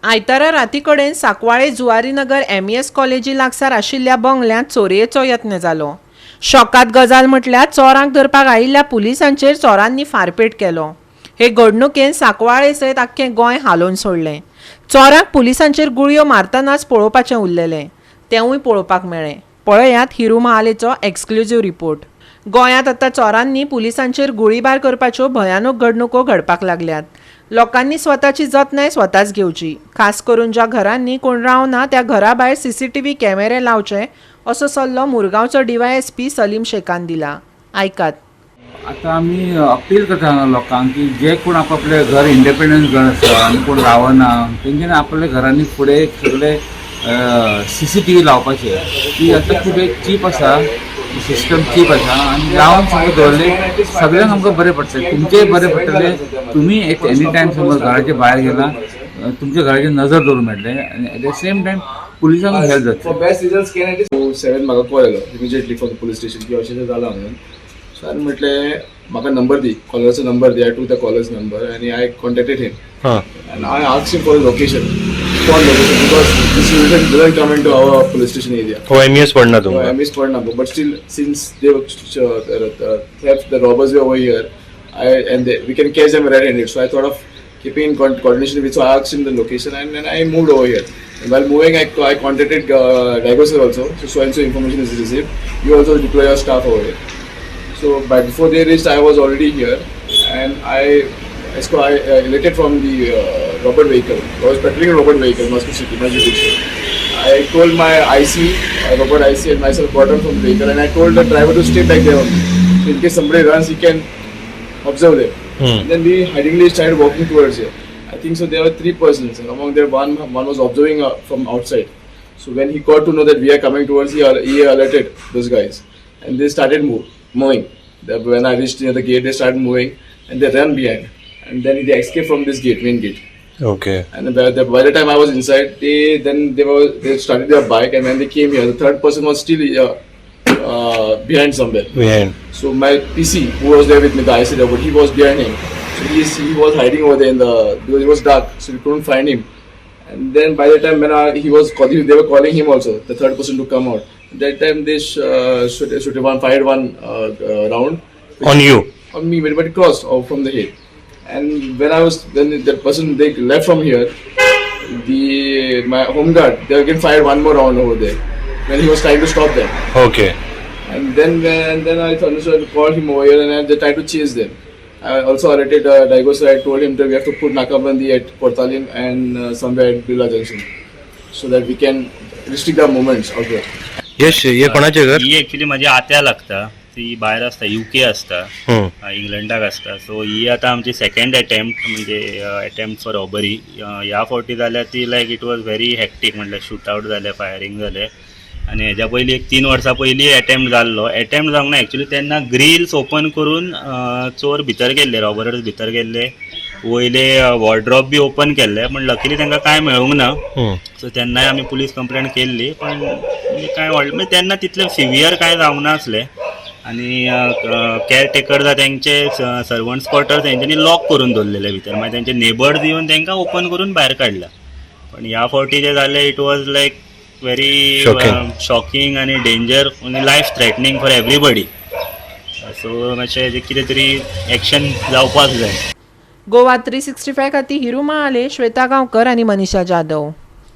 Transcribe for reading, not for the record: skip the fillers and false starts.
आयतारा राती कडेन सांकवाळे जुवारीनगर एमईएस कॉलेजी लागसार आशिल्ल्या बंगल्यांत चोरयेचो यत्न जालो. शॉकाद गजाल म्हटल्यार चोरांक धरपाक आयिल्ल्या पुलिसांचेर चोरांनी फारपेट केलो. हे घडणुकेन सांकवाळे सयत आख्खें गोंय हालोवन सोडलें. चोरांक पुलिसांचेर गुळयो मारतनाच पळोवपाचें उरलेलें, तेंवूय पळोवपाक मेळ्ळें. पळयात हिरू महालेचो एक्सक्लुझीव रिपोर्ट. गोंयांत आतां चोरांनी पुलिसांचेर गुळीबार करपाच्यो भयानक घडणुको घडपाक लागल्यात. लोकांनी स्वताची जतनाय स्वताच घेवची. खास करून ज्या घरांनी कोण रावना त्या घरा भायर सीसीटीव्ही कॅमेरे लावचे, असो सल्लो मुरगांवचो डीवायएसपी सलीम शेखान दिला. आयकात. आतां आमी अपील करता हांगा लोकांक की जे कोण आपापले घर इंडिपेंडंट घर आसा आनी कोण रावना, तेंच्यांनी आपल्या घरांनी फुडें सगळे सीसीटीव्ही लावपाचे. ती आतां खूब एक चीप आसा, सिस्टम चीप आसा आनी लावन सगळें दवरले सगळ्यांक आमकां बरें पडटलें, तुमचेंय बरें पडटलें. तुमी एट एनी टायम समज घराच्या भायर गेला, तुमच्या घराचेर नजर दवरूंक मेळटलें आनी एट the same time पुलिसांक हेल्प जातली. For best reasons can at 7 म्हाका कॉल येयलो immediately from the police station की अशें अशें जालां म्हणून. सो हांवें म्हटलें, म्हाका नंबर दी, कॉलराचो नंबर दी. I took the caller's number आनी I contacted him and I asked him for location, spot location, because this unit doesn't come into our police station area. हो, एमईएस पडना So तुमकां. I missed one number, but still, since they were theft, the robbers were over here, I and they, we can catch them red-handed. So I thought of keeping in coordination with. So I asked him the location, and then I moved over here. And while moving, I contacted Diego sir also. So so and so information is received. You also deploy your staff over here. So by before they reached, I was already here, and I alighted from the robbered vehicle. I was patrolling a robbered vehicle, Moscow City, my jurisdiction. I told my IC, Robert IC, and myself got down from the vehicle, and I told the driver to stay back there only. So in case somebody runs, he can observe them. And then we hidingly started walking towards here. I think so. There were three persons, and among them one was observing from outside. So when he got to know that we are coming towards, he alerted those guys, and they started moving. When I reached near the gate, they started moving, and they ran behind, and then they escaped from this gate, main gate. And by the time I was inside, they then they were they started their bike, and when they came here, the third person was still behind somewhere. Behind. So my PC, who was there with me, the IC robot, he was behind him. So he was hiding over there in the because it was dark, so we couldn't find him. And then by the time when he was calling, they were calling him also, the third person to come out. That time they shoot one fired one round on you. On me, but it crossed off from the head. And when I was then the person they left from here, the my home guard, they again fired one more round over there when he was trying to stop them. And then when then I understood, I called him over here and I, they tried to chase them. I also alerted Diego sir. I told him that we have to put Nakabandi at Cortalim and somewhere at Birla Junction so that we can restrict our movements out there. यश, हे कोणाचें घर? ही actually माझी आत्या लागता. ती भायर आसता, UK आसता, इंग्लंडाक आसता. सो ही आतां आमची सेकंड अटेम्प्ट, म्हणजे अटेम्प्ट फॉर रॉबरी. ह्या फावटी जाल्यार ती like it was very hectic, म्हटल्यार शूट आवट जालें, फायरींग जालें. आनी हेज्या पयलीं एक 3 वर्सां पयलीं एटेम्प्ट जाल्लो. एटेम्प्ट जावंक ना एक्चुली. तेन्ना ग्रिल्स ओपन करून चोर भितर गेल्ले, रॉबर्स भितर गेल्ले. वयले वॉर्ड्रॉप बी ओपन केल्ले, पूण लकीली तांकां कांय मेळूंक ना. सो तेन्नाय आमी पुलीस कंप्लेन केल्ली, पण म्हणजे कांय व्हडलें, म्हणजे तेन्ना तितलें सिवियर कांय जावंक नासलें. आनी केअर टेकर तेंचे सर्वंट्स क्वॉर्टर तेंच्यांनी लॉक करून दवरलेले भितर. मागीर तेंचे नेबर्स येवन तांकां ओपन करून भायर काडला. पण ह्या फावटी जें जालें, it was like very Shocking. Shocking आनी डेंजर आनी लायफ थ्रेटनींग फॉर एवरीबडी. सो मातशें जें कितें तरी एक्शन जावपाक जाय. गोवा 365 खातीर हिरू महाले, श्वेता गांवकर आनी मनीषा जाधव.